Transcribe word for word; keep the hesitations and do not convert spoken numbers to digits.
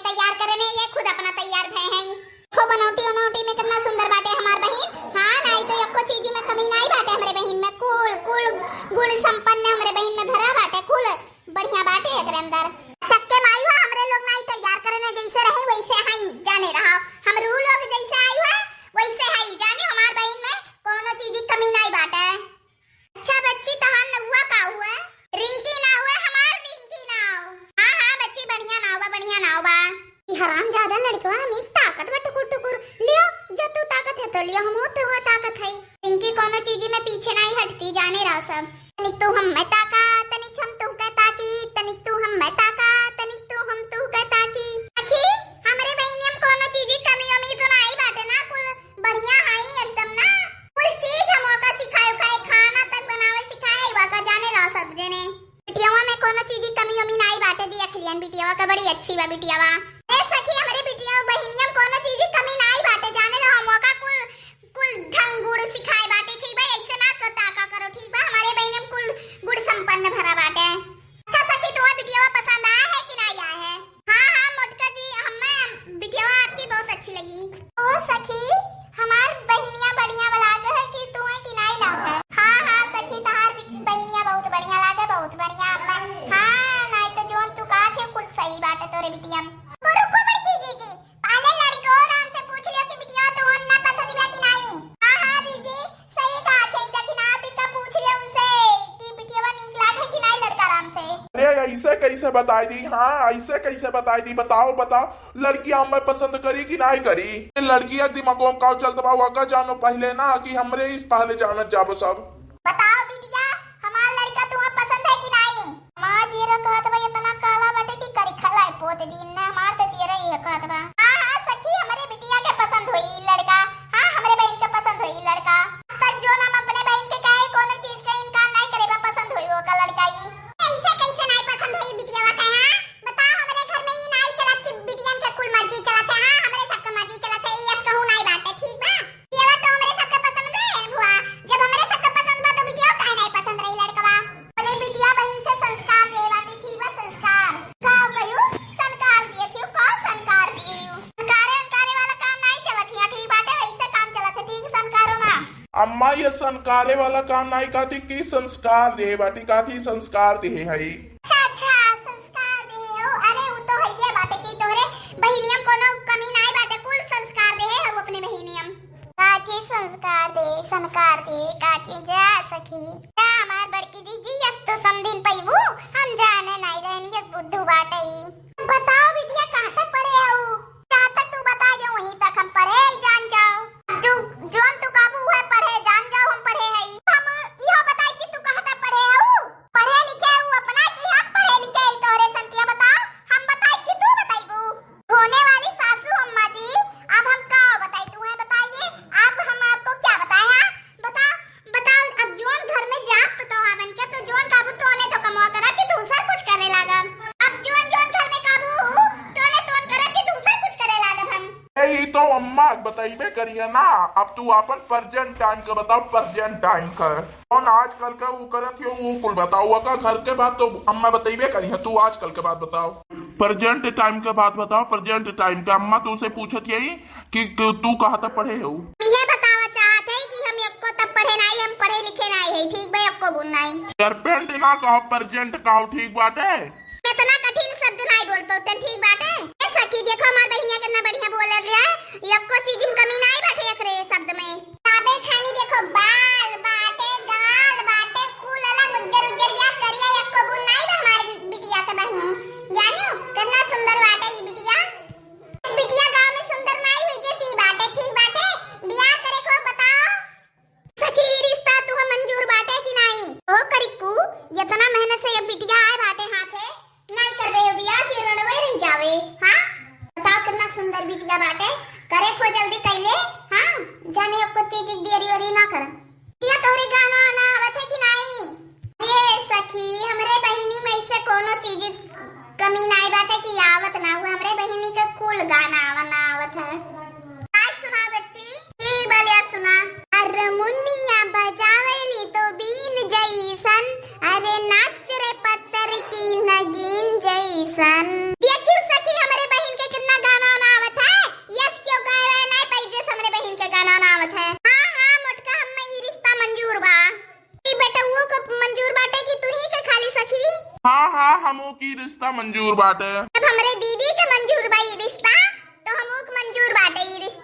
तैयार करे नहीं, ये खुद अपना तैयार भए हैं। देखो बनौटी उनौटी में कितना सुंदर बाटे हमार बहिन। हाँ, नाई तो एको चीज में कमी नाई बाटे हमरे बहिन में। कुल, कुल गुण संपन्न हमरे बहिन में भरा बाटे, कुल बढ़िया बाटे एकरे अंदर। चक्के माई हो, हमरे लोग नाई तैयार करे ना, जैसे रहे वैसे हई, जाने रहा। हमरू लोग जैसे आई हो वैसे हई, जाने हमार बहिन में कोनो चीज की कमी नाई बाटे। अच्छा बच्ची, तहार नउआ का हुआ? रिंकी नाव है हमार, रिंकी नाव। हाँ, हाँ बच्ची, बढ़िया नाव बा, बढ़िया नाव बा। ई हरामजादा लड़कवा में ताकत बा टुकुर टुकुर। लियो, जो तू ताकत है तो लियो, हम तो हुआ ताकत है। रिंकी कोनो चीज में पीछे नाई हटती, जाने रहो सब। तनिक तू हम मैं ताका, तनिक हम तू के ताकी, तनिक तू हम मैं ताका, तनिक तू हम तू के ताकी। आखिर हमरे बहिनियम कोनो चीज की कमी उमी तो नाई बाटे ना, कुल बढ़िया हई एकदम ना। कुल चीज हम ओका सिखाए उखाए, खाना तक बनावे सिखाए, ओका जाने रहो सब जने। बिटियावा में कोनो चीज की कमी उमी नाई बाटे, देख लियन बिटियावा का बड़ी अच्छी बा बिटियावा। ए सखी, हमरे बिटिया बहिनिया में कोनो चीज की कमी नाई बाटे, जाने रहो हम ओका कुल, कुल ढंग गुण सिखाए बाटे, ठीक बा? ऐसे ना क-, ताका करो, ठीक बा? हमरे बहिनिया में कुल गुण संपन्न भरा बाटे। अच्छा सखी, तुम्हार बिटियावा पसंद आया है कि नाई आया है? हाँ, हाँ, मोटका जी, हमें बिटियावा आपकी बहुत अच्छी लगी। ओ सखी, हमार बहिनिया बढ़िया लागे है कि तुम्हें कि नाई लागे है? हाँ, हाँ, सखी, तहार बिट-, बहिनिया बहुत बढ़िया लागे, बहुत बढ़िया। हमें, हाँ, नाई तो जोन तू कहा थे, कुल सही बात है तोरे बिटिया में। रुको बड़की जीजी, पहले लड़को राम से पूछ लियो कि बिटिया तो ना पसंद बा कि नाई। हाँ, हाँ, जीजी, सही कहा थे, देखी ना, तिनका पूछ लियो उनसे कि बिटियावा नीक लागे कि नाई लड़का राम से। अरे, ऐसे कैसे बताई दी? हाँ, ऐसे कैसे बताई दी? बताओ, बताओ, लड़किया हमें पसंद करी कि नाई करी? ये लड़किया दिमागों में का चलत बा, वका जानो पहले ना कि हमरे ही पहले जानत जाबो सब। बताओ बिटिया, हमार लड़का तुम्हें पसंद है कि नाई? हमार जियरा कहत बा, इतना काला बाटे कि करिखा लाई पोत दी। ना, हमार तो जियरा ही कहत बा। हाँ, हाँ, सखी, हमरे बिटिया के पसंद होई लड़का। हाँ, हमरे बहिन के पसंद होई लड़का। आज तक जो हम अपने बहिन के कहे, कोनो चीज के इनकार नहीं करे बा, पसंद होई ओका लड़का ही। ऐसे कैसे नहीं पसंद होई बिटिया के, हाँ? बताओ, हमरे घर में ई नहीं चलत कि बिटियन के कुल मर्जी चलत है, हाँ? हमरे सबके मर्जी चलत है, ई अस कहूँ नहीं बाटे, ठीक बा? बिटियावा तो हमरे सबके पसंद रहे बुआ। जब हमरे सबके पसंद बा तो बिटिया काहे नहीं पसंद रही लड़कवा? अपने बिटिया बहिन के संस्कार दे बाटे, ठीक बा, संस्कार। का कहियो? संस्कार दिए थियो, का संस्कार दिए हो? संस्कारे अंकारे वाला काम नहीं चलत हिया, ठीक बाटे, वैसे काम चलत है, ठीक संस्कारो ना। अम्मा, ये संस्कारे वाला काम नहीं कहती कि संस्कार दे बाटी, कहती संस्कार दे है। अच्छा, अच्छा, संस्कार दे हो। अरे, उ तो हइये बाटे कि तोहरे बहिनियम कोनो कमी नाई बाटे, कुल संस्कार दे हो अपने बहिनियम। काकी संस्कार दे, संस्कार दे, काकी जा सखी। जा हमार बड़की दीदी, यस तो समधिन पइबू, हम जाने नाई रहनी, यस बुद्धू बाटे ई। बताओ बिटिया, कहाँ तक पढ़े हऊ? जहाँ तक तू बता दे, वहीं तक हम पढ़े ही जान जाओ। जो, जोन तू काबू है पढ़े, जान जाओ हम पढ़े हई। हम इहो बताई कि तू कहाँ तक पढ़े हऊ? पढ़े लिखे हऊ अपना कि हम पढ़े लिखे हई तोहरे संतिया? बताओ, हम बताई कि तू बताइबू? होने वाली सासू अम्मा जी, अब हम का बताई तुम्हें, बताइए, आप हम आपको क्या बताएं, हाँ? बताओ, बताओ, अब जोन घर में जाप तो हवन के, तो जोन काबू तोने तो कमवा करा कि दूसर कुछ करे लागा। अब जोन जोन घर में काबू तोने तोन करा कि दूसर कुछ करे लागा हम। ए, ई तो अम्मा बताइबे करिए ना। अब तू अपन present time का बताओ, present time का। कौन आजकल का ऊ करत हो, ऊ कुल बताओ। ओका घर के बात तो अम्मा बताइबे करिए, तू आजकल के बात बताओ। Present time के बात बताओ, present time के। अम्मा तू से पूछत यही कि, कि तू कहाँ तक पढ़े हो? इहे बतावा चाहत है कि हम एको तक पढ़े नाई, हम पढ़े लिखे नाई है, ठीक बा, एको बूंद नाई। Present ना कहो, present कहो, ठीक बाटे। इतना कठिन शब्द नाई बोल पाते, ठीक बाटे। ए सखी, देखो हमार बहिनिया कितना बढ़िया बोल रही है, एको चीज में कमी नाई बाटे एकरे शब्द में। ताबे खानी देखो, बाल बाटे, गाल बाटे, कुल अलग उज्जर उज्जर बिया करिया, एको बूंद नाई बा हमार बिटिया के बहिनी। जानियो, कितना सुंदर बाटे ई बिटिया। बिटिया गाँव में सुंदर नाई हुई के सी बाटे, ठीक बाटे? बियाह करे को बताओ। सखी, ई रिश्ता तुहा मंजूर बाटे कि नाई? ओ करिक्कू, इतना मेहनत से ये बिटिया आए बाटे हाथे, नाई करबे हो बियाह के रड़वे रह जावे, हाँ? बताओ कितना सुंदर बिटिया बाटे, करे को जल्दी कैले, हाँ? जाने एको चीज देरी वेरी ना कर। बिटिया तोहरे गाना आना आवत है कि नाई? ये सखी, हमरे बहिनी में से कोनो चीज कमी नाई बाटे कि आवत ना हुआ। हमरे बहिनी के कुल गाना आवा ना आवत है। आज सुना बच्ची, ई बलिया सुना। अरे मुनिया बजावेली तो बीन जैसन, अरे नाच रे पत्थर की नगीन जैसन। देखियो सखी, हमरे बहिन के हाँ हाँ, हमो की रिश्ता मंजूर बाटे। जब हमरे दीदी के मंजूर बा ई रिश्ता, तो हमो के मंजूर बाटे ई रिश्ता।